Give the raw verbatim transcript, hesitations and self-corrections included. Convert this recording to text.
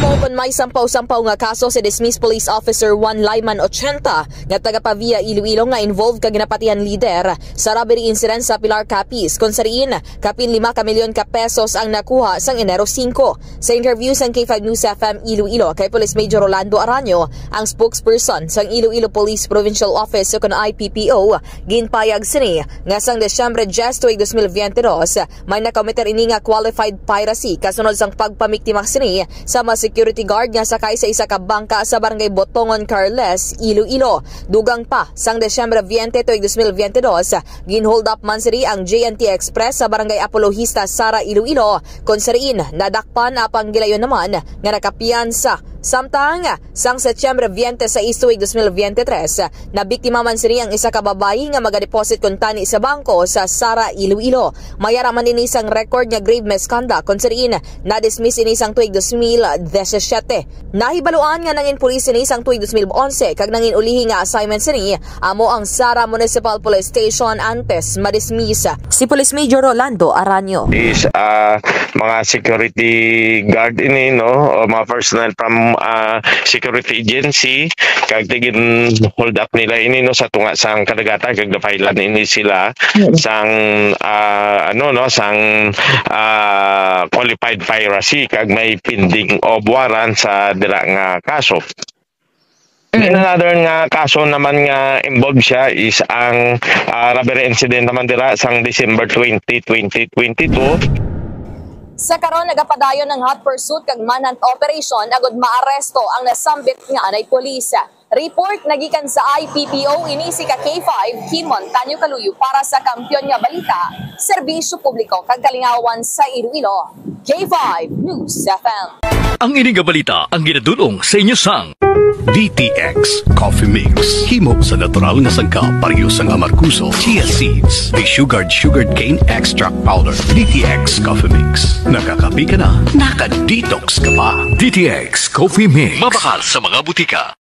Kon may sampaw-sampaw nga kaso si dismissed police officer Juan Lyman, ochenta, nga taga Pavia, Iloilo, nga involved kag ginapatihan lider sa robbery incident sa Pilar, Capiz, kon sa diin kapin lima ka milyon ka pesos ang nakuha sang Enero singko. Sa interview sang K five News F M Iloilo kay Police Major Rolando Araño, ang spokesperson sang Iloilo Police Provincial Office, ukon I P P O, ginpayag sini nga sang Disyembre diyes tuig dos mil biyente dos, may nakomiter ini nga qualified piracy kasunod sang pagpamiktima sini sa mga security guard nga sakay sa isa ka bangka sa Barangay Botongon, Carles, Iloilo. Dugang pa, sang Disyembre biyente tuig dos mil biyente dos, gin-hold up man sini ang J N T Express sa Barangay Apologista, Sara, Iloilo, kon sa diin nadakpan apang gilayon naman nga nakapiyansa. Samtang sang Setyembre biyente sais tuig dos mil biyente tres, nabiktima man sini ang isa ka babayi nga magadeposit kuntani sa bangko sa Sara, Iloilo. May ara man ini sang record nga grave misconduct, kon sa diin na-dismiss ini sang tuig dos mil disisyete. Nahibaluan nga nangin pulis ini sang tuig dos mil onse, kag nangin ulihi nga assignment sini amo ang Sara Municipal Police Station antes madismiss. Si Police Major Rolando Araño. Is, ah, mga security guard ini, no, o mga personnel from, ah, security agency, kag tigin hold up nila ini, no, sa tunga sang kadagatan, kag napailan ini sila Mm. sang, ah, ano, no, sang, ah, qualified piracy, kag may pending of warrant sa dira nga kaso. In Mm. another nga kaso naman nga involved siya is ang, ah, robbery incident naman dira sang December twenty, twenty twenty-two. Sa karon, nagapadayon ang hot pursuit kag manhunt operation agud maaresto ang nasambit nga anay pulis. Report nagikan sa I P P O, ini si ka K five, Kimon Tanyo Kaluyo para sa Kampiyon nga Balita, Serbisyo Publiko kag Kalingawan sa Iloilo, K five News F M. Ang ini nga balita ang ginadul-ong sa inyo sang D T X Coffee Mix. Himo sa natural nga sangkap, pareho sang amargoso, chia seeds, desugared sugarcane extract powder. D T X Coffee Mix. Nakakape ka na, naka-detox ka pa. D T X Coffee Mix. Mabakal sa mga butika.